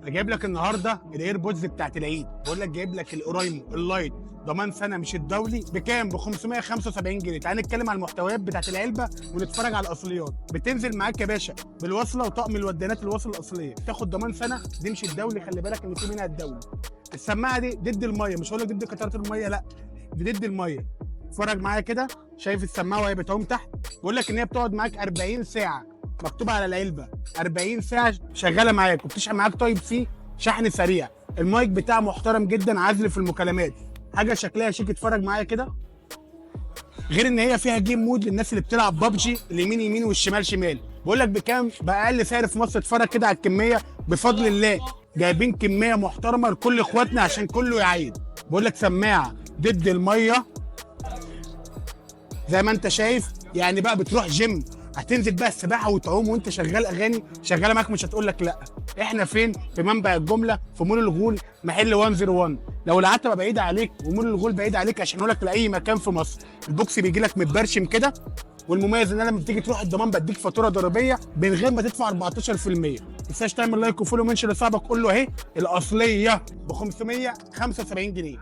انا جايب لك النهارده ال AirPods بتاعت العيد. بقول لك جايب لك ال Oraimo ال Lite ضمان سنة مش الدولي، بكام؟ ب 575 جنيه. تعال نتكلم على المحتويات بتاعت العلبة ونتفرج على الاصليات. بتنزل معاك يا باشا بالوصله وطقم الودانات، الوصلة الاصليه، تاخد ضمان سنه، دي مش الدولي، خلي بالك ان في منها الدولي. السماعة دي ضد الميه، مش هقول لك ضد قطرات الميه، لا دي ضد الميه. اتفرج معايا كده، شايف السماعة وهي بتعوم تحت؟ بقول لك ان هي بتقعد معاك 40 ساعه، مكتوبة على العلبة 40 ساعة شغالة معاك، وبتشحن معاك Type C شحن سريع. المايك بتاعه محترم جدا، عزل في المكالمات، حاجة شكلها شيك. اتفرج معايا كده. غير ان هي فيها game mode للناس اللي بتلعب بابجي، اليمين يمين والشمال شمال. بقول لك بكام؟ باقل سعر في مصر. اتفرج كده على الكميه، بفضل الله جايبين كمية محترمه لكل اخواتنا عشان كله يعيد. بقول لك سماعه ضد المية زي ما انت شايف، يعني بقى بتروح جيم، هتنزل بقى السباحة وتعوم وانت شغال اغاني شغالة معاك، مش هتقول لك لا. احنا فين؟ في منبع الجمله، في مول الغول، محل 101. لو العتبة بعيدة عليك ومول الغول بعيد عليك، عشان لك لاي مكان في مصر. ال box بيجي لك متبرشم كده، والمميز ان انا لما بتيجي تروح الضمان بديك فاتورة ضريبية من غير ما تدفع 14%. ما تنساش تعمل like و follow، mention لصاحبك، قول له اهي الاصلية ب 575 جنيه.